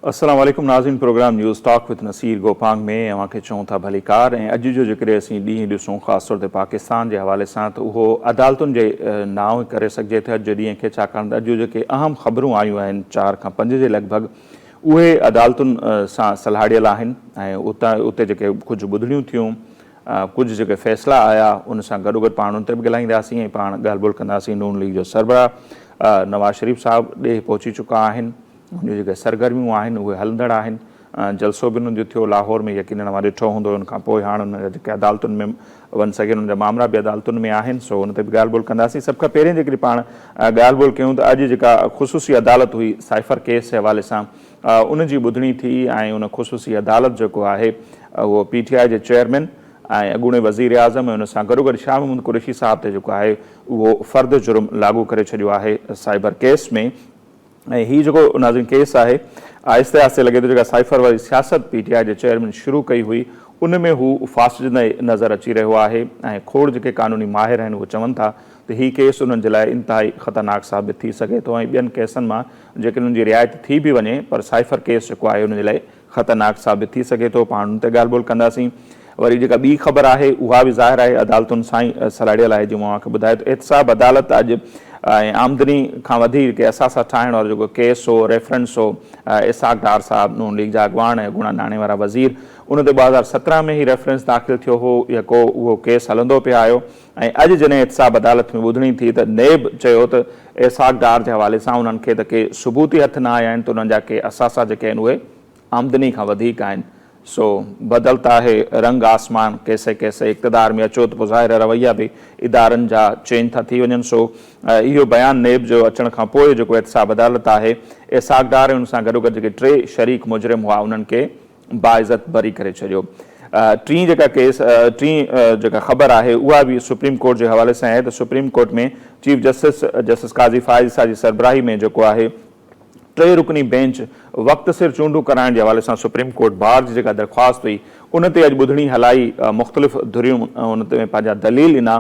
السلام عليڪم ناظرين programme news talk with Naseer Gopang ۾ اوهان کي چئون ٿا ڀليڪار ۽ اڄ جو جيڪڏهن اسين ڏينهن ڏسون خاص طور تي پاڪستان جي حوالي سان ته اهو عدالتن جي نانء ڪري سگهجي ٿي اڄ جي ڏينهن کي ڇاڪاڻ ته اڄ جون جيڪي اهم خبرون آيون آهن 4 کان 5 جي لڳ ڀڳ اهي عدالتن سان سلهاڙيل آهن ۽ اتان اتي جيڪي ڪجهه ٻڌڻيون ٿيون ڪجهه جيڪي فيصلا آيا ان سان گڏوگڏ پاڻ ان تي به ڳالهائينداسين ۽ پاڻ ڳالهه ٻولهه ڪنداسين نون ليگ جو سربراهه نواز شريف صاحب ڏيهه پهچي چڪا آهن ان جون جيڪي سرگرميون آهن اهي هلندڙ آهن جلسو به انهن جو ٿيو لاهور ۾ يقينن اوهان ڏٺو هوندو ان کان پوء هاڻ انهن جا جيڪي عدالتن ۾ ون سگهن انهن جا مامرا به عدالتن ۾ آهن سو ان تي به ڳالهه ٻولهه ڪنداسين سڀ کان پهرين جيڪڏهن پاڻ ڳالهه ٻولهه ڪيون ته اڄ جيڪا خصوصي عدالت هئي سائفر ڪيس جي حوالي سان ان جي ٻڌڻي ٿي ۽ ان خصوصي عدالت جيڪو آهي اهو پي ٽي آء جي چيئرمين ۽ اڳوڻي وزيراعظم ۽ ان سان گڏوگڏ شاهه محمود قريشي صاحب تي جيڪو آهي اهو فرد جرم لاڳو ڪري ڇڏيو آهي سائبر ڪيس ۾ ۽ هي جيڪو ناظرين ڪيس آهي آهستي آهستي لڳي ٿو جيڪا سائفر واري سياست پي ٽي آء جي چيئرمين شروع ڪئي هئي ان ۾ هو ڦاسجندي نظر اچي رهيو آهي ۽ کوڙ جيڪي قانوني ماهر آهن اهي چون ٿا ته هي ڪيس انهن جي لاء انتهائي خطرناڪ ثابت ٿي سگهي ٿو ۽ ٻين ڪيسن مان جيڪڏهن ان جي رعايت ٿي به وڃي پر سائفر ڪيس جيڪو آهي ان جي لاء خطرناڪ ثابت ٿي سگهي ٿو، پاڻ ان تي ڳالهه ٻولهه ڪنداسين. وري جيڪا ٻي خبر آهي اها به ظاهر آهي عدالتن سان ئي سلهاڙيل آهي جيئن مون اوهان کي ٻڌايو ته احتساب عدالت اڄ ۽ آمدني کان وڌيڪ جيڪي اثاثا ٺاهڻ وارو جيڪو ڪيس هو ريفرنس هو اسحاق ڊار صاحب نون ليگ جا اڳواڻ ۽ اڳوڻا ناڻي وارا وزير ان تي 2017 ۾ هي ريفرنس داخل ٿيو هو يڪو اهو ڪيس هلندو پئي آيو ۽ اڄ جڏهن احتساب عدالت ۾ ٻڌڻي ٿي ته نيب چيو ته اسحاق ڊار جي حوالي سان انهن کي ته ڪي ثبوت ئي هٿ نه آيا آهن ته انهن جا ڪي اثاثا جيڪي آهن اهي آمدني کان وڌيڪ آهن سو بدلتا هي رنگ آسمان ڪيسي ڪيسي اقتدار ۾ اچو ته پوء ظاهر رويا به ادارن جا چينج ٿا ٿي وڃن سو اهو بيان نيب جو اچڻ کان پوء جيڪو احتساب عدالت آهي اسحاق ڊار ۽ ان سان گڏوگڏ جيڪي ٽي شريڪ مجرم هئا انهن کي باعزت بري ڪري ڇڏيو. ٽين جيڪا ڪيس ٽين جيڪا خبر آهي اها به سپريم ڪورٽ جي حوالي سان آهي ته supreme court ۾ chief justice justice Qazi Faez Isa جي سربراهي ۾ جيڪو آهي ٽي رڪني بينچ وقت سر چونڊون ڪرائڻ جي حوالي سان سپريم ڪورٽ بار جي جيڪا درخواست هئي ان تي اڄ ٻڌڻي هلائي مختلف ڌريون ان تي پنهنجا دليل ڏنا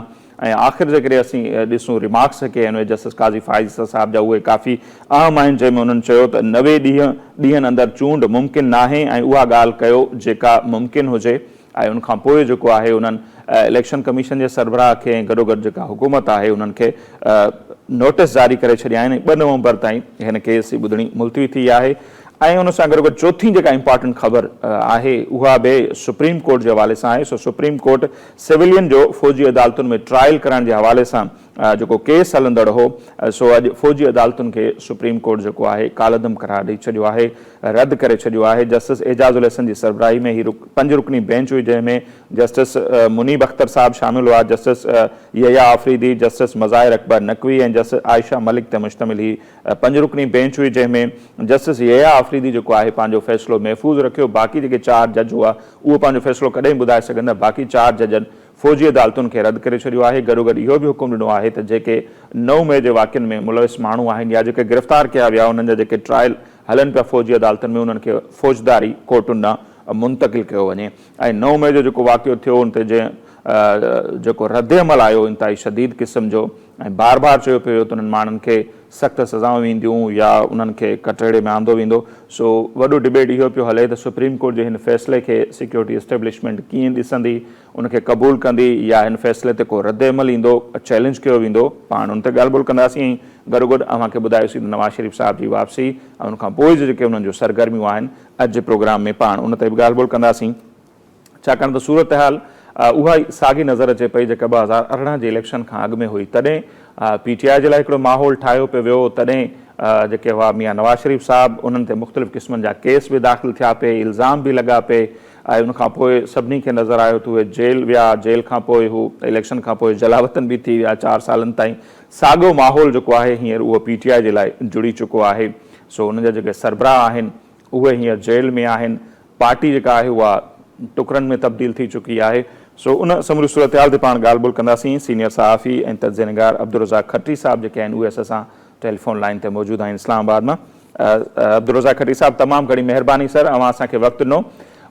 ۽ آخر جيڪڏهن اسين ڏسون ريمارڪس جيڪي آهن اهي جسٽس قاضي فائز عيسيٰ صاحب جا اهي ڪافي اهم آهن جنهن ۾ انهن چيو ته 90 ڏينهن ڏينهن اندر چونڊ ممڪن ناهي ۽ اها ڳالهه ڪيو جيڪا ممڪن هجي ۽ ان کان پوء جيڪو آهي انهن اليڪشن ڪميشن جي سربراهه کي ۽ گڏوگڏ جيڪا حڪومت آهي انهن کي نوٽيس جاري ڪري ڇڏيا آهن ۽ 2 نومبر تائين هن ڪيس جي ٻڌڻي ملتوي ٿي آهي ۽ ان سان گڏوگڏ چوٿين جيڪا امپارٽنٽ خبر آهي اها به سپريم ڪورٽ جي حوالي سان آهي سو سپريم ڪورٽ سويلين جو فوجي عدالتن ۾ ٽرائل ڪرائڻ جي حوالي سان جيڪو ڪيس هلندڙ هو سو اڄ فوجي عدالتن کي سپريم ڪورٽ جيڪو آهي ڪالعدم قرار ڏئي ڇڏيو آهي رد ڪري ڇڏيو آهي جسٽس اعجاز الحسن جي سربراهي ۾ هي پنج رڪني بينچ هئي جنهن ۾ جسٽس منيب اختر صاحب شامل هئا justice Yahya Afridi justice Mazahir Akbar Naqvi ۽ justice Ayesha ملڪ تي مشتمل هي پنج رڪني بينچ هئي جنهن ۾ جسٽس يحيٰ آفريدي جيڪو آهي پنهنجو فيصلو محفوظ رکيو باقي جيڪي چار جج هئا اهو پنهنجو فيصلو ڪڏهن ٻڌائي سگهندا باقي چار ججن فوجي عدالتن کي رد ڪري ڇڏيو آهي گڏوگڏ اهو به حڪم ڏنو آهي ته جيڪي 9 مئي جي واقعن ۾ ملوث ماڻهو آهن يا جيڪي گرفتار ڪيا ويا انهن جا جيڪي ٽرائل هلن پيا فوجي عدالتن ۾ انهن کي فوجداري ڪورٽن ڏانهن منتقل ڪيو وڃي ۽ 9 مئي جو جيڪو واقعو ٿيو ان تي جنهن جيڪو ردعمل آيو انتهائي شديد قسم جو ۽ بار بار چيو پيو ويو ته انهن ماڻهن کي سخت سزائون اينديون يا انهن کي ڪٽهڙي ۾ آندو ويندو سو وڏو ڊبيٽ اهو پيو هلي ته سپريم ڪورٽ جي هن فيصلي کي سيڪيورٽي اسٽيبلشمينٽ ڪيئن ڏسندي ان کي قبول ڪندي يا هن فيصلي تي ڪو رد عمل ايندو چئلينج ڪيو ويندو پاڻ ان تي ڳالهه ٻولهه ڪنداسين ۽ گڏوگڏ اوهان کي ٻڌايوسين ته نواز شريف صاحب جي واپسي ۽ ان کان پوء جي جيڪي انهن جون سرگرميون آهن اڄ جي پروگرام ۾ پاڻ ان تي به ڳالهه ٻولهه ڪنداسين. ڇاڪاڻ ته صورتحال اها ئي ساڳي نظر اچي پئي جيڪا 2018 جي اليڪشن کان اڳ ۾ هئي. تڏهن پي ٽي آء جي لاء هڪڙو ماحول ٺاهيو پيو ويو، تڏهن جيڪي هئا ميان نواز شريف صاحب انهن تي مختلف قسمن جا ڪيس به داخل ٿيا پئي، الزام به لڳا پئي ۽ ان کان پوء سڀني کي نظر آيو ته اهي جيل ويا، جيل کان پوء هو اليڪشن کان پوء جلاوطن به ٿي ويا چار سالن تائين. ساڳيو ماحول جيڪو آهي هينئر اهو پي ٽي آء جي لاء جڙي چڪو آهي. سو انهن جا جيڪي سربراهه آهن اهي هينئر جيل ۾ آهن. پارٽي جيڪا آهي اها ٽڪرن ۾ تبديل ٿي چڪي آهي سو ان سموري صورتحال تي پاڻ ڳالهه ٻولهه ڪنداسين سينيئر صحافي ۽ تجزيه نگار عبدالرزاق کٽري صاحب جيڪي آهن اهي اسان سان ٽيليفون لائين تي موجود آهن اسلام آباد مان عبدالرزاق کٽري صاحب تمام گهڻي مهرباني سر اوهان اسان کي وقت ڏنو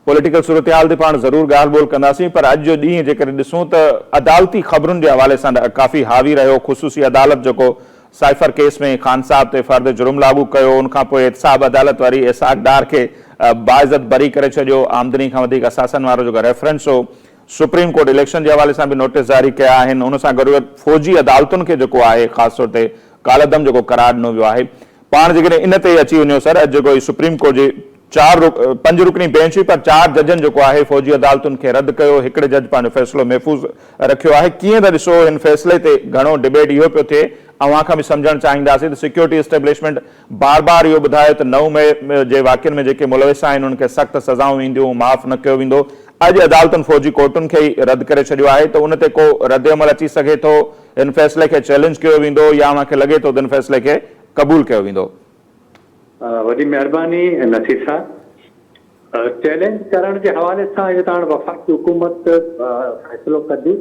پوليٽيڪل صورتحال تي پاڻ ضرور ڳالهه ٻولهه ڪنداسين پر اڄ جو ڏينهن جيڪڏهن ڏسون ته عدالتي خبرن جي حوالي سان ڪافي حاوي رهيو خصوصي عدالت جيڪو سائفر ڪيس ۾ خان صاحب تي فرد جرم لاڳو ڪيو، ان کان پوء احتساب عدالت وري اسحاق ڊار کي باعزت بري ڪري ڇڏيو، آمدني کان وڌيڪ اثاثن وارو جيڪو ريفرنس هو، سپريم ڪورٽ اليڪشن جي حوالي سان به نوٽيس جاري ڪيا آهن، ان سان گڏوگڏ فوجي عدالتن کي جيڪو آهي خاص طور تي ڪالعدم جيڪو قرار ڏنو ويو آهي. پاڻ جيڪڏهن ان تي اچي وڃو سر، اڄ جيڪو هي سپريم ڪورٽ جي چار پنج رڪني بينچ هئي پر چار ججن جيڪو آهي فوجي عدالتن کي رد ڪيو، هڪڙي جج پنهنجو فيصلو محفوظ رکيو آهي، ڪيئن ٿا ڏسو هن فيصلي تي گهڻو ڊبيٽ اهو پيو ٿئي، اوهان کان به سمجهڻ چاهينداسين ته سيڪيورٽي اسٽيبلشمينٽ بار بار اهو ٻڌايو ته 9 مئي جي واقعن ۾ جيڪي ملوث آهن انهن کي سخت سزائون اينديون، معاف نه ڪيو ويندو، اڄ عدالتن فوجي ڪورٽن کي ئي رد ڪري ڇڏيو آهي ته ان تي ڪو ردعمل اچي سگهي ٿو، هن فيصلي کي چئلينج ڪيو ويندو يا اوهان کي لڳي ٿو ته هن فيصلي کي قبول ڪيو ويندو؟ وڏي مهرباني نصير صاحب. چئلينج ڪرڻ جي حوالي سان اهو ته هاڻ وفاقي حڪومت فيصلو ڪندي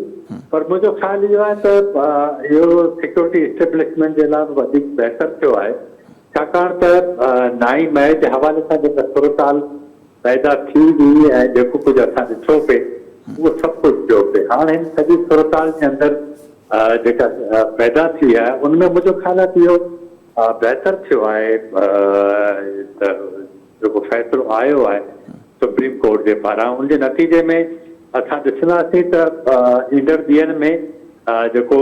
پر منهنجو خيال اهو آهي ته اهو سيڪيورٽي اسٽيبلشمينٽ جي لاء به وڌيڪ بهتر ٿيو آهي ڇاڪاڻ ته نائين مئي جي حوالي سان جيڪا صورتحال پيدا ٿي هئي ۽ جيڪو ڪجهه اسان ڏٺو پئي اهو سڀ ڪجهه ٿيو پئي هاڻ هن سڄي صورتحال جي اندر جيڪا پيدا ٿي آهي ان ۾ منهنجو خيال آهي ته اهو بهتر ٿيو آهي ته جيڪو فيصلو آيو آهي سپريم ڪورٽ جي پاران ان جي نتيجي ۾ اسان ڏسنداسين ته ايندڙ ڏينهن ۾ جيڪو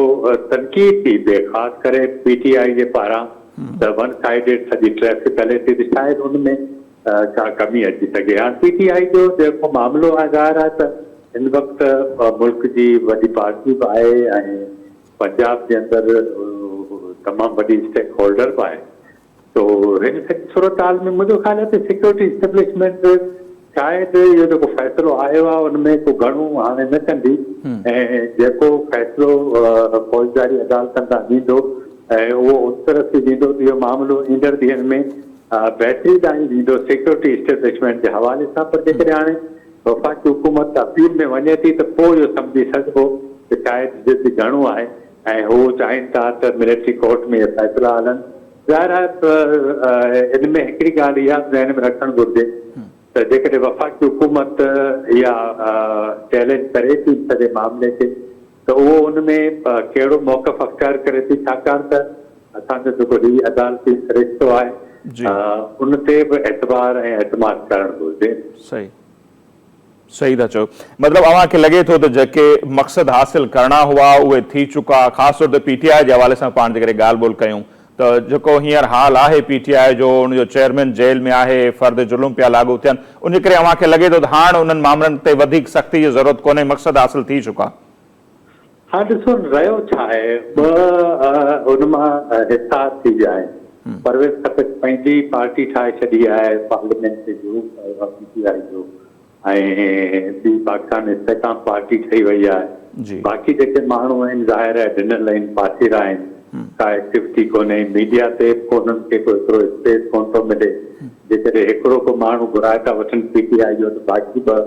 تنقيد ٿي پئي خاص ڪري پي ٽي آء جي پاران ته ون سائيڊڊ سڄي ٽريفڪ هلي ٿي ته شايد ان ۾ ڪا ڪمي اچي سگهي. هاڻ پي ٽي آء جو جيڪو معاملو آهي ظاهر آهي ته هن وقت ملڪ جي وڏي پارٽي به آهي ۽ پنجاب جي اندر تمام وڏي اسٽيڪ هولڊر به آهي سو هن سڄي صورتحال ۾ منهنجو خيال آهي ته سيڪيورٽي اسٽيبلشمينٽ شايد اهو جيڪو فيصلو آيو آهي ان ۾ ڪو گهڻو هاڻي نه ڪندي ۽ جيڪو فيصلو فوجداري عدالتن تان ڏيندو ۽ اهو ان طرف ئي ويندو ته اهو معاملو ايندڙ ڏينهن ۾ بهتري ڏانهن ئي ويندو سيڪيورٽي اسٽيبلشمينٽ جي حوالي سان پر جيڪڏهن هاڻي وفاقي حڪومت اپيل ۾ وڃي ٿي ته پوء اهو سمجهي سگهبو ته شايد ضد گهڻو آهي ۽ هو چاهين ٿا ته ملٽري ڪورٽ ۾ اهي فيصلا هلن. ظاهر آهي ته ان ۾ هڪڙي ڳالهه اها به ذهن ۾ رکڻ گهرجي ته جيڪڏهن وفاقي حڪومت اها چئلينج ڪري ٿي سڄي معاملي کي ته اهو ان ۾ ڪهڙو موقف اختيار ڪري ٿي ڇاڪاڻ ته اسان جو جيڪو هي عدالتي سرشتو آهي ان تي به اعتبار ۽ اعتماد ڪرڻ گهرجي. صحيح. صحيح ٿا چئو. مطلب اوهان کي لڳي ٿو ته جيڪي مقصد حاصل ڪرڻا هئا اهي ٿي چڪا، خاص طور تي پي ٽي آء جي حوالي سان پاڻ جيڪڏهن ڳالهه ٻولهه ڪيون ته جيڪو هينئر حال آهي پي ٽي آء جو، ان جو چيئرمين جيل ۾ آهي، فرد جرم پيا لاڳو ٿين، ان جي ڪري اوهان کي لڳي ٿو ته هاڻ انهن مامرن تي وڌيڪ سختي جي ضرورت ڪونهي، مقصد حاصل ٿي چڪا. هاڻ ڏسو رهيو ڇا آهي، ٻه ان مان حصا ٿي ويا آهن، پرويز خٽڪ پنهنجي پارٽي ٺاهي ڇڏي آهي، پارليامينٽ ۾ گروپ ٺاهيو آهي پي ٽي آء جو ۽ ٻي پاڪستان استحڪام پارٽي ٺهي وئي آهي، باقي جيڪي ماڻهو آهن ظاهر آهي ڊنل آهن، پاسيرا آهن، ڪا ايڪٽيوٽي ڪونهي، ميڊيا تي به ڪو انهن کي ڪو ايترو اسپيس ڪونه ٿو ملي، جيڪڏهن هڪڙو ڪو ماڻهو گهرائي ٿا وٺن پي ٽي آء جو ته باقي ٻه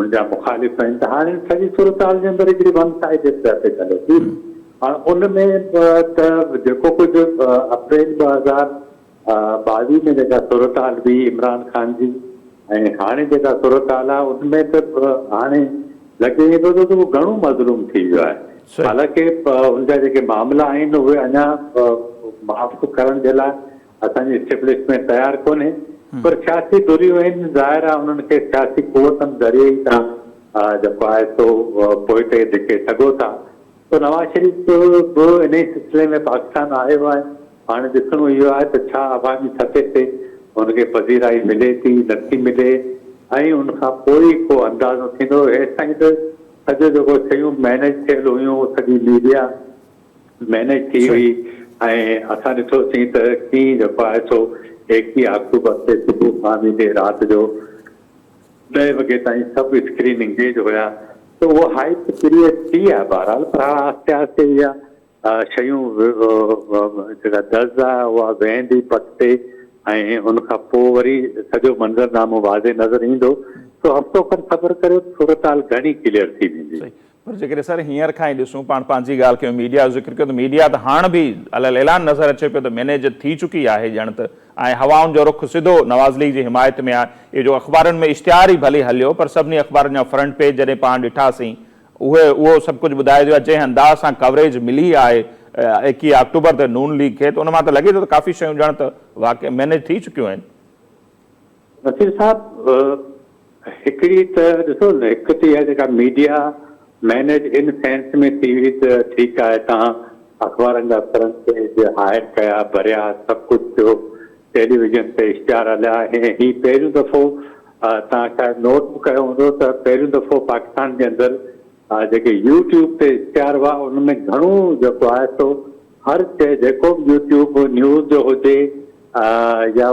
ان جا مخالف آهن ته هاڻي سڄي صورتحال جي اندر هڪڙي ون سائيڊڊ ٽريفڪ هلي ٿي. هاڻ ان ۾ به ته جيڪو ڪجهه اپريل 2022 ۾ جيڪا صورتحال هئي عمران خان جي ۽ هاڻي جيڪا صورتحال آهي ان ۾ ته هاڻي لڳي ائين پيو ٿو ته هو گهڻو مظلوم ٿي ويو آهي. حالانڪه ان جا جيڪي معاملا آهن اهي اڃا معاف ڪرڻ جي لاء اسان جي اسٽيبلشمينٽ تيار ڪونهي پر سياسي ڌريون آهن ظاهر آهي انهن کي سياسي قوتن ذريعي ئي توهان جيڪو آهي سو پوئتي ڌڪي سگهو ٿا سو نواز شريف به انهي سلسلي ۾ پاڪستان آيو آهي هاڻي ڏسڻو اهو آهي ته ڇا عوامي سطح تي هن کي پذيرائي ملي ٿي نٿي ملي ۽ ان کان پوء ئي ڪو اندازو ٿيندو هيستائين ته سڄو جيڪو شيون مينيج ٿيل هيون سڄي ميڊيا مينيج ٿي هئي ۽ اسان ڏٺوسين ته ڪيئن جيڪو آهي سو ايڪيهه آڪٽوبر تي صبح کان ويندي رات جو ڏهه وڳي تائين سڀ اسڪرين انگيج هيا ته اهو هائپ ڪريئيٽ ٿي آهي بهرحال پر هاڻ آهستي آهستي اها شيون جيڪا دز آهي اها ويهندي پٽ تي ۽ ان کان پوء وري سڄو منظرنامو واضح نظر ايندو سو هفتو کن صبر ڪريو ته صورتحال گهڻي ڪليئر ٿي ويندي. پر جيڪڏهن سر هينئر کان ئي ڏسون پاڻ پنهنجي ڳالهه ڪيون ميڊيا جو ذڪر ڪيو ته ميڊيا ته هاڻ به علي الاعلان نظر اچي پيو ته مينيج ٿي چڪي آهي ڄڻ ته ۽ هوائن جو رخ سڌو نواز ليگ جي حمايت ۾ آهي اهو جو اخبارن ۾ اشتهار ئي ڀلي هليو پر سڀني اخبارن جا فرنٽ پيج جڏهن پاڻ ڏٺاسين اهي اهو سڀ ڪجهه ٻڌائي ويو آهي جنهن انداز سان ڪوريج ملي آهي 21 آڪٽوبر تي نون ليگ کي ته ان مان ته لڳي ٿو ته ڪافي شيون ڄڻ ته واقعي مينيج ٿي چڪيون آهن. نصير صاحب هڪڙي ته ڏسو نه هڪ ته اها جيڪا ميڊيا مينيج ان سينس ۾ ٿي هئي ته ٺيڪ آهي توهان اخبارن جا فرنٽ پيج هائر ڪيا ڀريا سڀ ڪجهه ٿيو ٽيليويزن تي اشتهار هليا ۽ هي پهريون دفعو توهان شايد نوٽ به ڪيو هوندو ته پهريون دفعو پاڪستان جي اندر جيڪي يو ٽيوب تي اشتهار هئا ان ۾ گهڻو جيڪو آهي سو هر شيء جيڪو به يوٽيوب نيوز جو هجي يا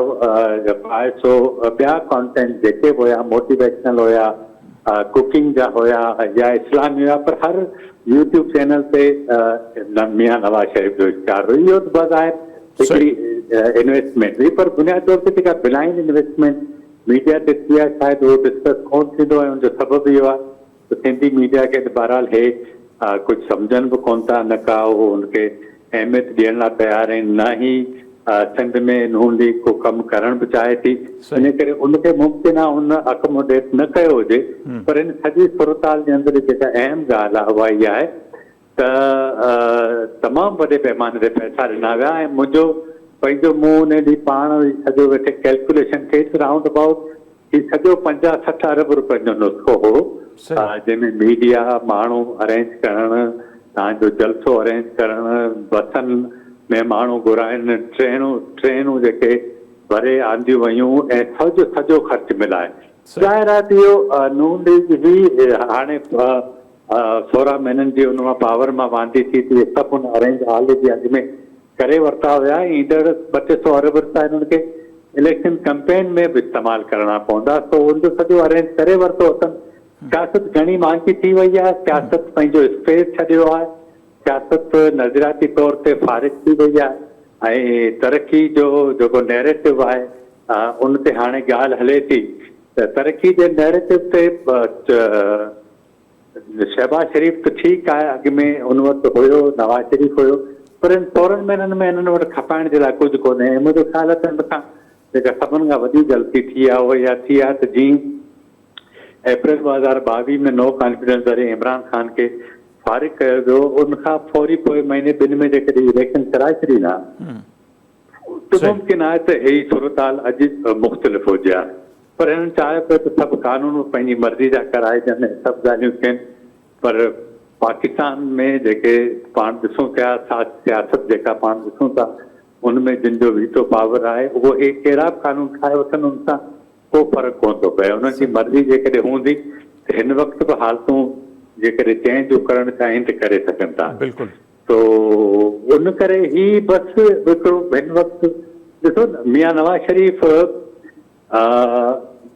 جيڪو آهي سو ٻيا ڪانٽينٽ جيڪي به هيا موٽيويشنل هيا ڪوڪنگ جا هيا يا اسلامي هيا پر هر يوٽيوب چينل تي ميان نواز شريف جو اشتهار هو اهو ته بظاهر هڪڙي انويسٽمينٽ هئي پر بنيادي طور تي جيڪا بلائنڊ انويسٽمينٽ ميڊيا تي ٿي آهي شايد اهو ڊسڪس ڪونه ٿيندو ۽ ان جو سبب اهو آهي ته سنڌي ميڊيا کي ته بهرحال هي ڪجهه سمجهن به ڪونه ٿا نه ڪا هو ان کي اهميت ڏيڻ لاء تيار آهن نه ئي سنڌ ۾ نون ليگ ڪو ڪم ڪرڻ به چاهي ٿي ان ڪري ان کي ممڪن آهي ان اڪموڊيٽ نه ڪيو هجي پر ان سڄي صورتحال جي اندر جيڪا اهم ڳالهه آهي اها اها آهي ته تمام وڏي پيماني تي پئسا ڏنا ويا ۽ منهنجو پنهنجو مون ان ڏينهن پاڻ سڄو ويٺي ڪيلڪيوليشن ڪئي ته رائونڊ ابائوٽ هي سڄو 50 60 ارب روپين جو نسخو هو جنهن ۾ ميڊيا ماڻهو ارينج ڪرڻ توهان جو جلسو ارينج ڪرڻ بسن ۾ ماڻهو گهرائڻ ٽرينون ٽرينون جيڪي ڀري آنديون ويون ۽ سڄو سڄو خرچ ملائي ظاهر آهي ته اهو نون ليگ هي هاڻي 16 مهينن جي ان مان پاور مان واندي ٿي ته اهي سڀ ان ارينج آلريڊي اڳ ۾ ڪري ورتا هيا ۽ ايندڙ ٻه ٽي سئو ارب رپيا انهن کي اليڪشن ڪمپين ۾ به استعمال ڪرڻا پوندا سو ان جو سڄو ارينج ڪري ورتو اٿن. سياست گهڻي مهانگي ٿي وئي آهي، سياست پنهنجو اسپيس ڇڏيو آهي، سياست نظرياتي طور تي فارغ ٿي وئي آهي ۽ ترقي جو جيڪو نيريٽو آهي ان تي هاڻي ڳالهه هلي ٿي ته ترقي جي نيريٽو تي شهباز شريف ته ٺيڪ آهي اڳ ۾ ان وٽ هيو نواز شريف هيو پر ان 16 مهينن ۾ هنن وٽ کپائڻ جي لاء ڪجهه ڪونهي ۽ منهنجو خيال آهي ته ان کان جيڪا سڀن کان وڏي غلطي ٿي آهي اها اها ٿي آهي ته جيئن اپريل 2022 ۾ نو ڪانفيڊنس ذريعي عمران خان کي فارغ ڪيو ويو ان کان فوري پوء مهيني ٻن ۾ جيڪڏهن اليڪشن ڪرائي ڇڏين ها ته ممڪن آهي ته هي صورتحال اڄ مختلف هجي ها پر هنن چاهيو پئي ته سڀ قانون به پنهنجي مرضي جا ڪرائجن ۽ سڀ ڳالهيون ٿين پر پاڪستان ۾ جيڪي پاڻ ڏسون پيا سا سياست جيڪا پاڻ ڏسون ٿا ان ۾ جن جو ويٽو پاور آهي اهو هي ڪهڙا به قانون ٺاهي وٺن ان سان ڪو فرق ڪونه ٿو پئي انهن جي مرضي جيڪڏهن هوندي ته هن وقت به حالتون جيڪڏهن چينج هو ڪرڻ چاهين ته ڪري سگهن ٿا. بلڪل. سو ان ڪري هي بس هڪڙو هن وقت ڏسو نه ميان نواز شريف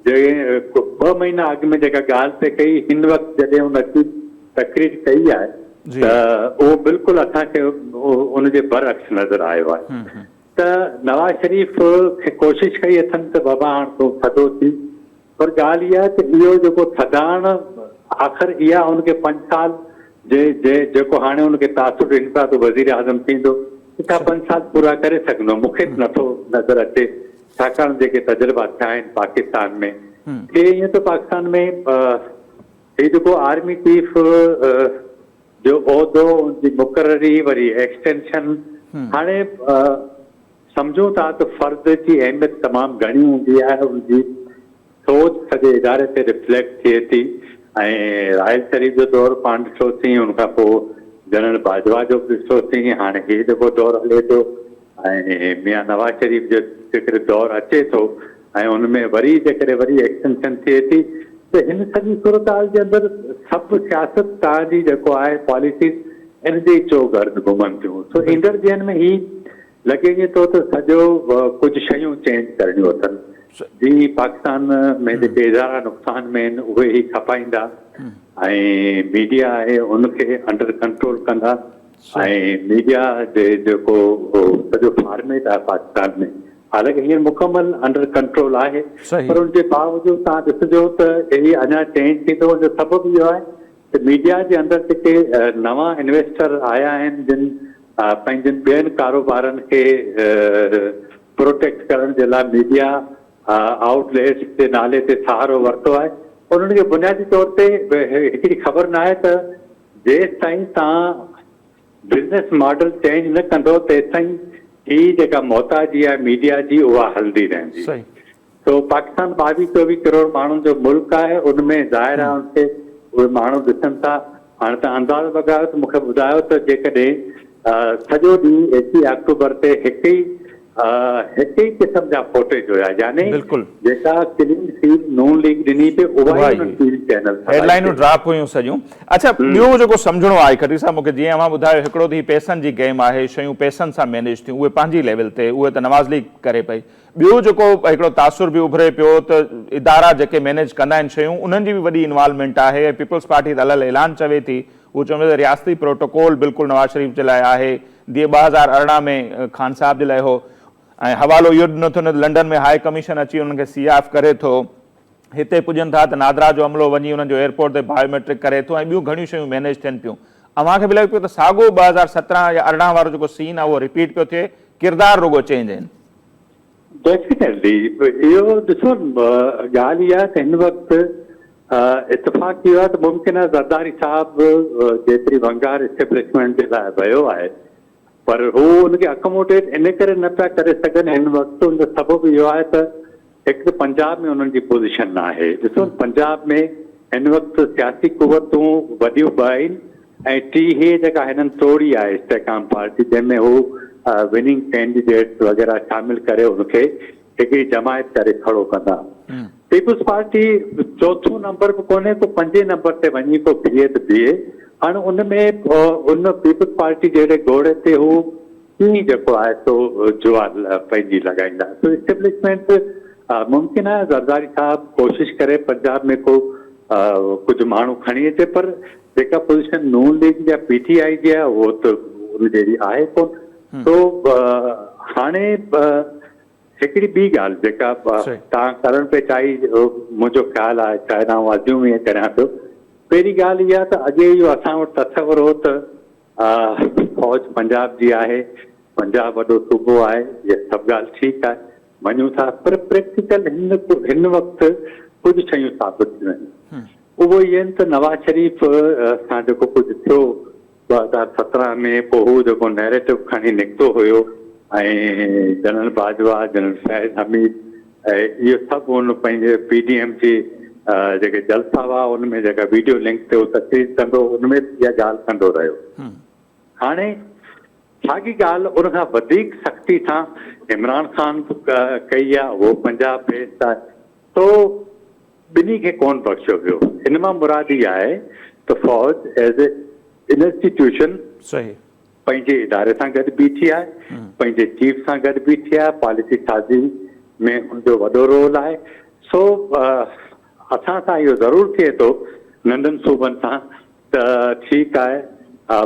جنهن ٻه مهينا اڳ ۾ جيڪا ڳالهه پئي ڪئي هن وقت جڏهن هن اچي تقرير ڪئي آهي ته اهو بلڪل اسان کي ان جي برعڪس نظر آيو آهي ته نواز شريف کي ڪوشش ڪئي اٿن ته بابا هاڻ تون ٿڌو ٿي پر ڳالهه اها آهي ته اهو جيڪو ٿڌاڻ آخر اها ان کي پنج سال جي جي جيڪو هاڻي ان کي تاثر ڏين پيا ته وزيراعظم ٿيندو ته ڇا پنج سال پورا ڪري سگهندو مون کي ته نٿو نظر اچي ڇاڪاڻ جيڪي تجربا ٿيا آهن پاڪستان ۾ ٿئي ائين ته پاڪستان ۾ هي جيڪو آرمي چيف جو عهدو ان جي مقرري وري ايڪسٽينشن هاڻي سمجهون ٿا ته فرد جي اهميت تمام گهڻي هوندي آهي، ان جي سوچ سڄي اداري تي رفليڪٽ ٿئي ٿي ۽ راحيل شريف جو دور پاڻ ڏٺوسين، ان کان پوء جنرل باجوا جو به ڏٺوسين، هاڻي هي جيڪو دور هلي ٿو ۽ ميان نواز شريف جو جيڪڏهن دور اچي ٿو ۽ ان ۾ وري جيڪڏهن وري ايڪسٽينشن ٿئي ٿي ته هن سڄي صورتحال جي اندر سڀ سياست توهان جي جيڪو آهي پاليسيز ان جي چوگرد گهمن ٿيون سو ايندڙ ڏينهن ۾ هي لڳي ائين ٿو ته سڄو ڪجهه شيون چينج ڪرڻيون اٿن جي پاڪستان ۾ جيڪي ادارا نقصان ۾ آهن اهي هي کپائيندا ۽ ميڊيا آهي ان کي انڊر ڪنٽرول ڪندا ۽ ميڊيا جي جيڪو سڄو فارميٽ آهي پاڪستان ۾ حالانڪه هينئر مڪمل انڊر ڪنٽرول آهي پر ان جي باوجود توهان ڏسجو ته هي اڃا چينج ٿيندو ان جو سبب اهو آهي ته ميڊيا جي اندر جيڪي نوان انويسٽر آيا آهن جن پنهنجن ٻين ڪاروبارن کي پروٽيڪٽ ڪرڻ جي لاء ميڊيا آئوٽ ليٽس جي نالي تي سهارو ورتو آهي انهن کي بنيادي طور تي هڪڙي خبر ناهي ته جيستائين توهان بزنس ماڊل چينج نه ڪندو تيستائين هي جيڪا محتاجي آهي ميڊيا جي اها هلندي رهندي. سو پاڪستان ٻاويهه چوويهه ڪروڙ ماڻهن جو ملڪ آهي ان ۾ ظاهر آهي ان کي اهي ماڻهو ڏسن ٿا. هاڻي توهان اندازو لڳايو ته مون کي ٻڌايو ته جيڪڏهن سڄو ڏينهن ايڪيهه آڪٽوبر تي هڪ ئي هڪ ئي قسم جا فوٽيج هيا يعني جيڪا ڪلين سيل نون ليگ ڏني پئي اها ئي انهن ٽي وي چينلز هلائي هيڊلائنون پئي. ڊراپ هيون سڄيون. اڇا ٻيو جيڪو سمجهڻو آهي کٽي صاحب مونکي جيئن اوهان ٻڌايو هڪڙو ته هي پئسن جي گيم آهي شيون پئسن سان مينيج ٿيون اهي پنهنجي ليول تي اهي ته نواز ليگ ڪري پئي ٻيو جيڪو هڪڙو تاثر به اڀري پيو ته ادارا جيڪي مينيج ڪندا آهن شيون انهن جي به وڏي انوالومينٽ آهي ۽ پيپلز پارٽي ته الل اعلان چوي ٿي اهو چون ٿا ته رياستي پروٽوڪول بلڪل نواز شريف جي لاء آهي جيئن 2018 ۾ خان صاحب جي لاء هو ۽ حوالو اهو ڏنو ٿو وڃي ته لنڊن ۾ هاء ڪميشن اچي انهن کي سي آف ڪري ٿو هتي پڄن ٿا ته نادرا جو عملو وڃي انهن جو ايئرپورٽ تي بايوميٽرڪ ڪري ٿو ۽ ٻيون گهڻيون شيون مينيج ٿين پيون اوهان کي به لڳي پيو ته ساڳو 2017 يا 18 وارو جيڪو سين آهي اهو رپيٽ پيو ٿئي ڪردار رڳو چينج آهن. ڊيفينيٽلي اهو ڏسو ڳالهه اها آهي ته هن وقت اتفاق اهو آهي ته ممڪن آهي زرداري صاحب جيتري ونگار اسٽيبلشمينٽ جي لاء ويو آهي پر هو ان کي اڪوموڊيٽ ان ڪري نه پيا ڪري سگهن هن وقت ان جو سبب اهو آهي ته هڪ ته پنجاب ۾ انهن جي پوزيشن نه آهي ڏسو پنجاب ۾ هن وقت سياسي قوتون وڏيون ٻه آهن ۽ ٽي هي جيڪا هنن ٽوڙي آهي استحڪام پارٽي جنهن ۾ هو وننگ ڪينڊيڊيٽس وغيره شامل ڪري ان کي هڪڙي جماعت ڪري کڙو ڪندا. پيپلز پارٽي چوٿون نمبر به ڪونهي ڪو پنجين نمبر تي وڃي ڪو بيهي ته بيهي. هاڻ ان ۾ ان پيپلز پارٽي جهڙي گهوڙي تي هو ڪيئن جيڪو آهي سو جوا پنهنجي لڳائيندا. سو اسٽيبلشمينٽ ممڪن آهي زرداري صاحب ڪوشش ڪري پنجاب ۾ ڪو ڪجهه ماڻهو کڻي اچي پر جيڪا پوزيشن نون ليگ يا پي ٽي آء جي آهي اهو ته ان جهڙي آهي ڪونه. سو هاڻي هڪڙي ٻي ڳالهه جيڪا توهان ڪرڻ پئي چاهي منهنجو خيال آهي شايد آئون ازيوم ائين ڪريان پيو. پهرين ڳالهه اها ته اڳي اهو اسان وٽ تصور هو ته فوج پنجاب جي آهي، پنجاب وڏو صوبو آهي، اها سڀ ڳالهه ٺيڪ آهي، مڃون ٿا، پر پريڪٽيڪل هن هن وقت ڪجهه شيون ثابت ٿيون آهن. اهو اهي آهن ته نواز شريف سان جيڪو ڪجهه ٿيو 2017 ۾ پوء هو جيڪو نيريٽو کڻي نڪتو هيو ۽ جنرل باجوا، جنرل فيض حميد ۽ اهو سڀ هن پنهنجي پي ڊي ايم جي جيڪي جلسا هئا ان ۾ جيڪا ويڊيو لنڪ تي هو تقرير ڪندو هو ان ۾ به اها ڳالهه ڪندو رهيو. هاڻي ساڳي ڳالهه ان کان وڌيڪ سختي سان عمران خان به ڪئي آهي اهو پنجاب بيسڊ آهي سو ٻنهي کي ڪونه بخشيو ويو. ان مان مراد اها آهي ته فوج ايز اي انسٽيٽيوشن صحيح. پنهنجي اداري سان گڏ بيٺي آهي، پنهنجي چيف سان گڏ بيٺي آهي، پاليسي سازي ۾ ان جو وڏو رول آهي، سو اسان سان اهو ضرور ٿئي ٿو ننڍن صوبن سان ته ٺيڪ آهي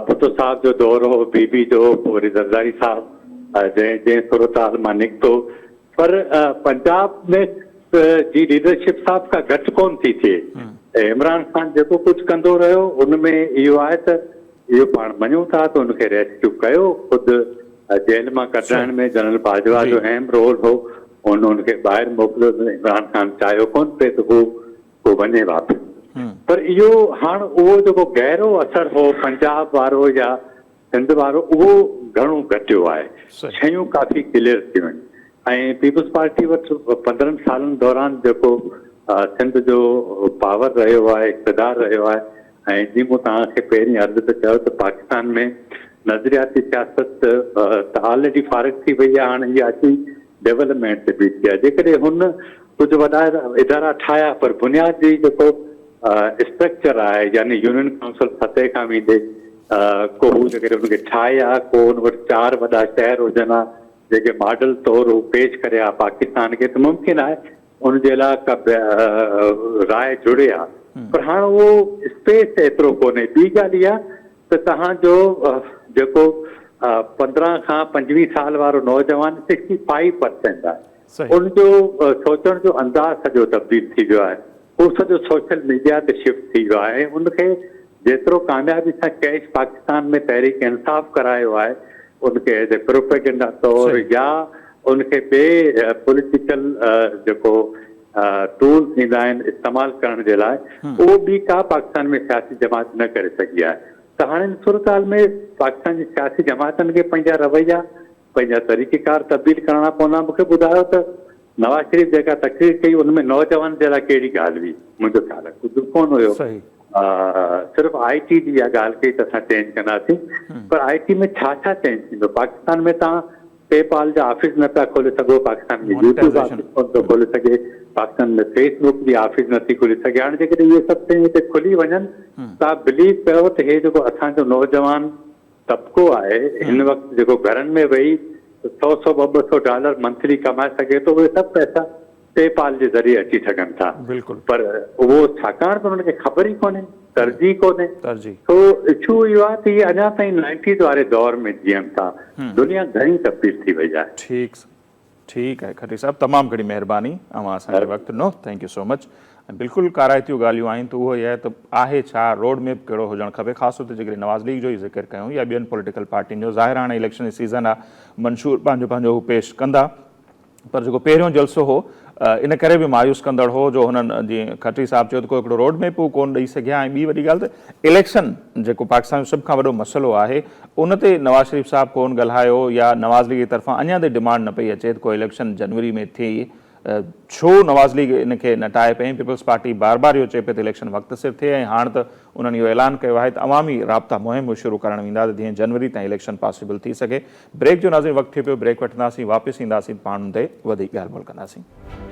ڀٽو صاحب جو دور هو، بي بي جو پوء وري زرداري صاحب جنهن جنهن صورتحال مان نڪتو پر پنجاب ۾ جي ليڊرشپ صاحب کان گهٽ ڪونه ٿي ٿئي، عمران خان جيڪو ڪجهه ڪندو رهيو ان ۾ اهو آهي ته اهو پاڻ مڃون ٿا ته ان کي ريسڪيو ڪيو، خود جيل مان ڪڍرائڻ ۾ جنرل باجوا جو اهم رول هو، هن ان کي ٻاهر موڪليو ته عمران خان چاهيو ڪونه پئي ته هو ڪو وڃي واپس پر اهو هاڻ اهو جيڪو گهرو اثر هو پنجاب وارو يا سنڌ وارو اهو گهڻو گهٽيو آهي، شيون ڪافي ڪليئر ٿيون آهن ۽ پيپلز پارٽي وٽ 15 سالن دوران جيڪو سنڌ جو پاور رهيو آهي، اقتدار رهيو آهي ۽ جيئن مون توهان کي پهرين عرض به ڪيو ته پاڪستان ۾ نظرياتي سياست ته آلريڊي فارغ ٿي وئي آهي، هاڻي اها اچي ڊولپمينٽ تي بيٺي آهي، جيڪڏهن هن ڪجهه وڏا ادارا ٺاهيا پر بنياد جي جيڪو اسٽرڪچر آهي يعني يونين ڪائونسل سطح کان ويندي ڪو هو جيڪڏهن ان کي ٺاهي ها، ڪو ان وٽ چار وڏا شهر هجن ها جيڪي ماڊل طور هو پيش ڪري ها پاڪستان کي ته ممڪن آهي ان جي لاء ڪا راء جڙي ها پر هاڻ اهو اسپيس ايترو ڪونهي. ٻي ڳالهه اها ته توهان جو جيڪو 15 کان 25 سال وارو نوجوان 65 پرسينٽ آهي ان جو سوچڻ جو انداز سڄو تبديل ٿي ويو آهي. هو سڄو سوشل ميڊيا تي شفٽ ٿي ويو آهي ۽ ان کي جيترو ڪاميابي سان ڪيش پاڪستان ۾ تحريڪ انصاف ڪرايو آهي ان کي ايز اي پروپيگنڊا طور يا ان کي ٻئي پوليٽيڪل جيڪو ٽولز ايندا آهن استعمال ڪرڻ جي لاء اهو ٻي ڪا پاڪستان ۾ سياسي جماعت نه ڪري سگهي آهي. ته هاڻي ان صورتحال ۾ پاڪستان جي سياسي جماعتن کي پنهنجا رويا، پنهنجا طريقيڪار تبديل ڪرڻا پوندا. مون کي ٻڌايو ته نواز شريف جيڪا تقرير ڪئي ان ۾ نوجوانن جي لاء ڪهڙي ڳالهه هئي؟ منهنجو خيال آهي ڪجهه به ڪونه هيو. صرف آء ٽي جي اها ڳالهه ڪئي ته اسان چينج ڪنداسين پر آء ٽي ۾ ڇا ڇا چينج ٿيندو؟ پاڪستان ۾ توهان پي پال جا آفيس نه پيا کولي سگهو، پاڪستان ۾ يوٽيوب آفيس ڪونه ٿو کولي سگهي، پاڪستان ۾ فيس بڪ جي آفيس نه ٿي کلي سگهي. هاڻي جيڪڏهن اهي سڀ شيون هتي کلي وڃن توهان بليو ڪيو ته هي جيڪو اسان جو نوجوان طبقو آهي هن وقت جيڪو گهرن ۾ ويهي سئو سئو ٻه ٻه سئو ڊالر منٿلي ڪمائي سگهي ٿو اهي سڀ پئسا پي پال جي ذريعي اچي سگهن ٿا پر اهو ڇاڪاڻ ته انهن کي خبر ئي ڪونهي ترجيح ڪونهي سو اشو اهو آهي ته اهي اڃا تائين نائنٽيز واري دور ۾ جيئن ٿا دنيا گهڻي تبديل ٿي وئي آهي. ٺيڪ ٺيڪ آهي کٽي صاحب تمام گهڻي مهرباني اوهان اسان کي وقت ڏنو thank you سو مچ ۽ بلڪل ڪارائتيون ڳالهيون آهن ته اهو ئي آهي ته آهي ڇا روڊ ميپ ڪهڙو هجڻ کپي خاص طور تي جيڪڏهن نواز ليگ جو ئي ذڪر ڪيون يا ٻين پوليٽيڪل پارٽين جو ظاهر هاڻي اليڪشن جي سيزن آهي منشور پنهنجو پنهنجو هو پيش ڪندا پر جيڪو پهريون جلسو هو ان ڪري به مايوس ڪندڙ هو جو هنن جيئن کٽري صاحب چيو ته ڪو هڪڙو روڊ ميپ هو ڪونه ڏئي سگهيا ۽ ٻي وڏي ڳالهه ته اليڪشن جيڪو پاڪستان جو سڀ کان وڏو مسئلو آهي ان تي نواز شريف صاحب ڪونه ڳالهايو يا نواز ليگ جي طرفان اڃا تائين ڊمانڊ نه پئي اچي ته ڪو اليڪشن جنوري ۾ ٿئي ڇو نواز ليگ ان کي نٽائي پئي ۽ پيپلز پارٽي بار بار اهو چئي پئي ته اليڪشن وقت سر ٿئي ۽ هاڻ ته انهن اهو اعلان ڪيو آهي ته عوامي رابطا مهم به شروع ڪرڻ ويندا ته جيئن جنوري تائين اليڪشن پاسيبل ٿي سگهي. بريڪ جو ناظرين وقت ٿي پيو بريڪ وٺنداسين واپس اينداسين ته پاڻ ان تي وڌيڪ ڳالهه ٻولهه ڪنداسين.